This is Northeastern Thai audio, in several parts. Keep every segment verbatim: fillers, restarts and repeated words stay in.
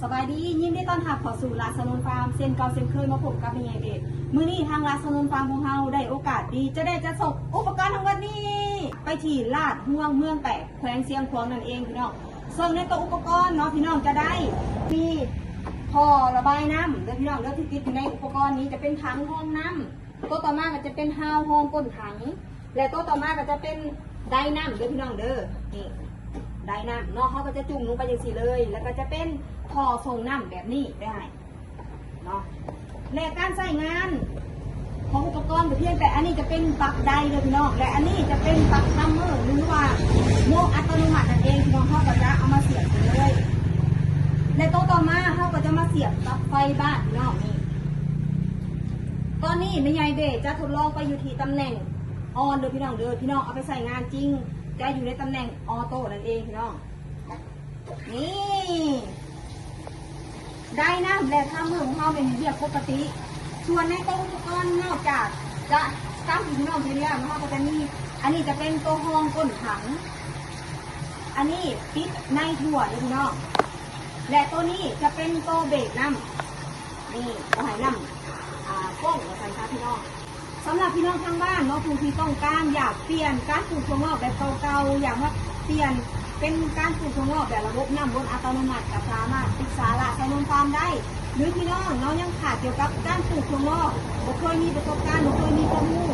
สบายดี ยินดีต้อนรับเข้าสู่ลาดสนนฟาร์ม เช่นเก่าเช่นเคย มาพบกับแม่ใหญ่เบส มื้อนี้ทางลาดสนนฟาร์มของเราได้โอกาสดี จะได้จัดส่งอุปกรณ์ทั้งหมดนี้ ไปที่ลาดห่วงเมืองแปด แขวงเชียงขวางนั่นเองพี่น้อง ส่วนในตัวอุปกรณ์เนาะพี่น้องจะได้ มีท่อระบายน้ำเด้อพี่น้องเด้อ ที่ติดอยู่ในอุปกรณ์นี้จะเป็นถังรองน้ำ ตัวต่อมาก็จะเป็นฮาวฮองก้นถัง และตัวต่อมาก็จะเป็นไดน้ำเด้อพี่น้องเด้อ นี่ ไดน้ำเนาะ เขาก็จะจุ่มลงไปจังซี่เลย แล้วก็จะเป็นท่อส่งน้ำแบบนี้ได้เนาะ และการใช้งานของอุปกรณ์ก็เพียงแต่อันนี้จะเป็นปลั๊กไดเด้อพี่น้อง และอันนี้จะเป็นปลั๊กทามเมอร์ หรือว่าโหมดอัตโนมัตินั่นเองพี่น้อง เขาก็จะเอามาเสียบไปเลย และตัวต่อมาเขาก็จะมาเสียบกับไฟบ้านพี่น้องนี่ ตอนนี้แม่ใหญ่เบสจะทดลองไปอยู่ที่ตำแหน่งออนเด้อพี่น้องเด้อ พี่น้องเอาไปใช้งานจริง จะอยู่ในตำแหน่งออโต้นั่นเองพี่น้อง นี่ ไดน้ำและทามเมอร์ของเราเป็นเรียกปกติ ส่วนในตัวอุปกรณ์นอกจากจะตั้งอยู่พี่น้องเรียกแล้วเราก็จะมี อันนี้จะเป็นตัวฮองก้นถัง อันนี้ปิดในท่อเด้อพี่น้อง และตัวนี้จะเป็นตัวเบรกน้ำ นี่ บ่ให้น้ำ อ่า ฟองว่าซั่นซะพี่น้อง สำหรับพี่น้องทางบ้านเนาะ ผู้ที่ต้องการอยากเปลี่ยนการปลูกถั่วงอกแบบเก่าๆ อยากมาเปลี่ยนเป็นการปลูกถั่วงอกแบบระบบน้ำวนอัตโนมัติ ก็สามารถปรึกษาลาดสนนฟาร์มได้ หรือพี่น้องเนาะยังขาดเกี่ยวกับการปลูกถั่วงอก บ่เคยมีประสบการณ์ บ่เคยมีความรู้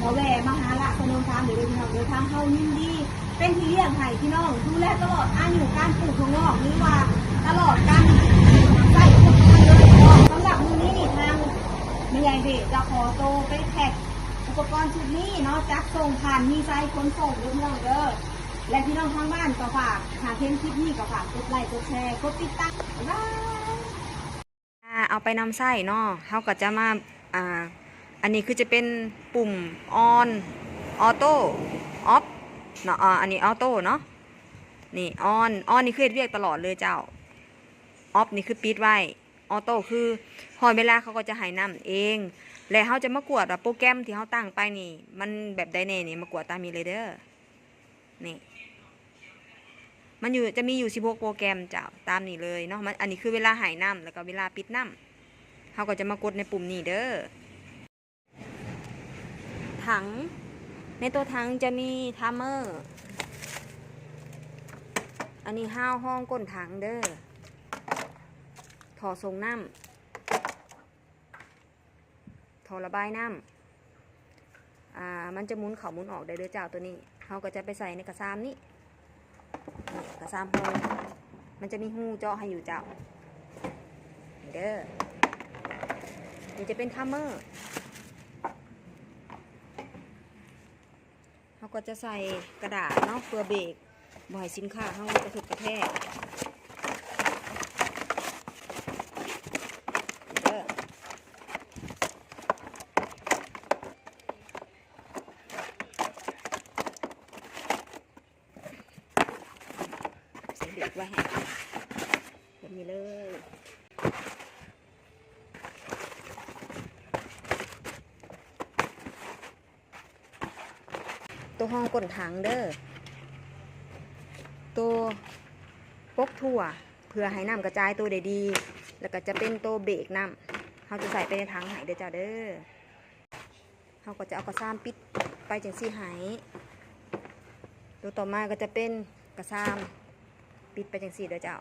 ก็แวะมาหาลาดสนนฟาร์มได้เลยพี่น้อง โดยทางเฮายินดี เป็นพี่เลี้ยงให้พี่น้อง ดูแลตลอดอายุการปลูกถั่วงอก หรือว่าตลอดการใช้อุปกรณ์เลยพี่น้อง สำหรับมื้อนี้นี่ทางแม่ใหญ่เบสจะขอตัวไปแพ็คอุปกรณ์ชุดนี้เนาะ จัดส่งผ่านมีไซขนส่งเด้อพี่น้องเด้อ และพี่น้องทางบ้านก็ฝาก หากเห็นคลิปนี้ก็ฝากกดไลค์ กดแชร์ กดติดตาม บ๊ายบาย อ่า เอาไปนำใช้เนาะ เฮาก็จะมา อ่า อันนี้คือจะเป็นปุ่มออน ออโต้ ออฟ เนาะ อ่า อันนี้ออโต้เนาะ นี่ออน ออนนี่คือเฮ็ดเวียกตลอดเลยเจ้า ออฟนี่คือปิดไว้ ออโต้คือฮอดเวลาเขาก็จะให้น้ำเอง และเฮาจะมากวดว่าโปรแกรมที่เฮาตั้งไปนี่ มันแบบใดแน่นี่ มากวดตามนี้เลยเด้อ นี่ มันอยู่ จะมีอยู่สิบหกโปรแกรมเจ้า ตามนี้เลยเนาะ มัน อันนี้คือเวลาให้น้ำ แล้วก็เวลาปิดน้ำ เฮาก็จะมากดในปุ่มนี้เด้อ ถัง ในตัวถังจะมีทามเมอร์ อันนี้ฮาวฮองก้นถังเด้อ ท่อส่งน้ำ ท่อระบายน้ำ อ่า มันจะหมุนเข้าหมุนออกได้เด้อเจ้า ตัวนี้ เฮาก็จะไปใส่ในกระซามนี้ นี่กระซามฮอง มันจะมีฮูเจาะให้อยู่เจ้า นี่เด้อ นี่จะเป็นทามเมอร์ เฮาก็จะใส่กระดาษเนาะ เพื่อเบรก บ่ให้สินค้าเฮากระทบกระแทก เด้อ ใส่เบรกไว้ให้ แบบนี้เลย ตัวฮองก้นถังเด้อ ตัวปกถั่ว เพื่อให้น้ำกระจายตัวได้ดี แล้วก็จะเป็นตัวเบรกน้ำ เฮาจะใส่ไปในถังให้เด้อเจ้าเด้อ เฮาก็จะเอากระซามปิดไปจังซี่ให้ ตัวต่อมาก็จะเป็นกระซาม ปิดไปจังซี่เด้อเจ้า